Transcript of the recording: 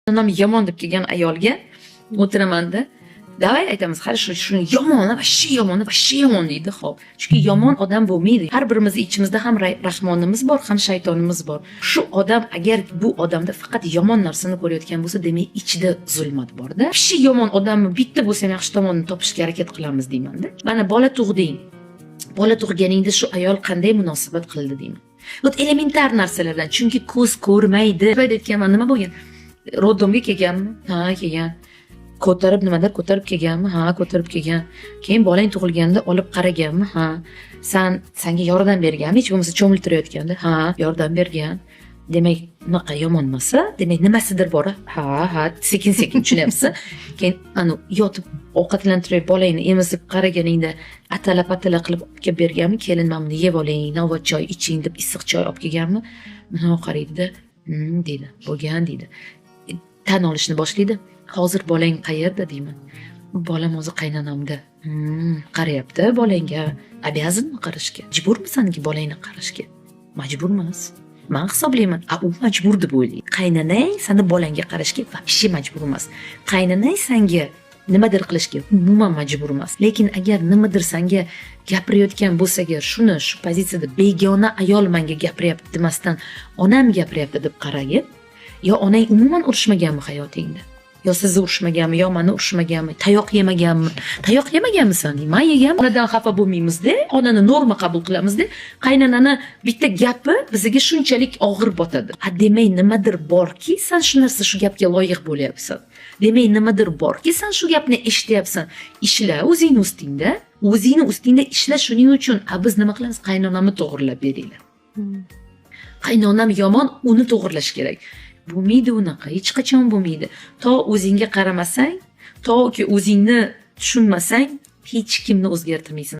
Qaynonam yomon deb kelgan ayolga o'tiramanda, "Давай," aytamiz, "хорошо, shuni yomoni, вообще yomoni, вообще yomon," deydi. Ho'p, chunki yomon odam bo'lmaydi. Har birimizni ichimizda ham rahmonimiz bor, ham shaytonimiz bor. Shu odam, agar bu odamda faqat yomon narsani ko'rayotgan bo'lsa, demak, ichida zulmat borda. Вообще yomon odamni bitta bo'lsa ham yaxshi tomonini topishga harakat qilamiz deymanda. Mana, bola tug'ding, bola tug'ganingda shu ayol qanday munosabat qildi deyman. Вот elementar narsalardan, chunki ko'z ko'rmaydi. Aytganman, nima bo'lgan? Роддом ga kelganmi? Ha, kelgan. Ko'tarib, nimadir ko'tarib kelganmi? Ha, ko'tarib kelgan. Keyin bolang tug'ilganda olib qaraganmi? Ha. Sanga yordam berganmi hech bo'lmasa cho'miltirayotganda? Ha, yordam bergan. Demak, unaqa yomon emas. Demak, nimasidir bor. Ha, sekin sekin tushunyapsiz. Keyin anu yotib ovqatlantirib, bolangni emizib qaraganingda atala patala qilib olib kelib berganmi? "Kelin, mana buni yeb oling, novvot choy iching," deb issiq choy olib kelganmi? Bundoq qaraydida, deydi, "Bo'lgan," deydi. Tan olishni boshlaydi. "Hozir bolang qayerda?" deyman. "Bolam o'zi qaynonamda." Qarayapti bolangga. Обязан mi qarashga? Majburmisanki bolangni qarashga? Majbur emas. Man hisoblayman, a u majbur deb o'ylaydi. Qaynonang sani bolangga qarashga вообще majbur emas. Qaynonang sanga nimadir qilishga umuman majbur emas. Lekin agar nimadir sanga gapirayotgan bo'lsa, agar shuni shu pozitsiyada begona ayol manga gapiryapti demasdan, onam gapiryapti deb qaragin. Yo onang umuman urushmaganmi hayotingda? Yo sizni urishmaganmi, yo mani urishmaganmi, tayoq yemaganmi? Tayoq yemaganmisan? Man yeganman. Onadan xafa bo'lmaymizda, onani norma qabul qilamizda. Qaynonani bitta gapi bizga shunchalik og'ir botadi. A demak, nimadir borki, san shu narsa, shu gapga loyiq bo'lyapsan. Demak, nimadir borki, san shu gapni eshityapsan. Ishla o'zingni ustingda, o'zingni ustingda ishla shuning uchun. A biz nima qilamiz? "Qaynonamni to'g'irlab beringlar. Qaynonam yomon, uni to'g'irlash kerak." Bo'lmaydi unaqa, hech qachon bo'lmaydi. To o'zingga qaramasang, toki o'zingni tushunmasang, hech kimni o'zgartirmaysan.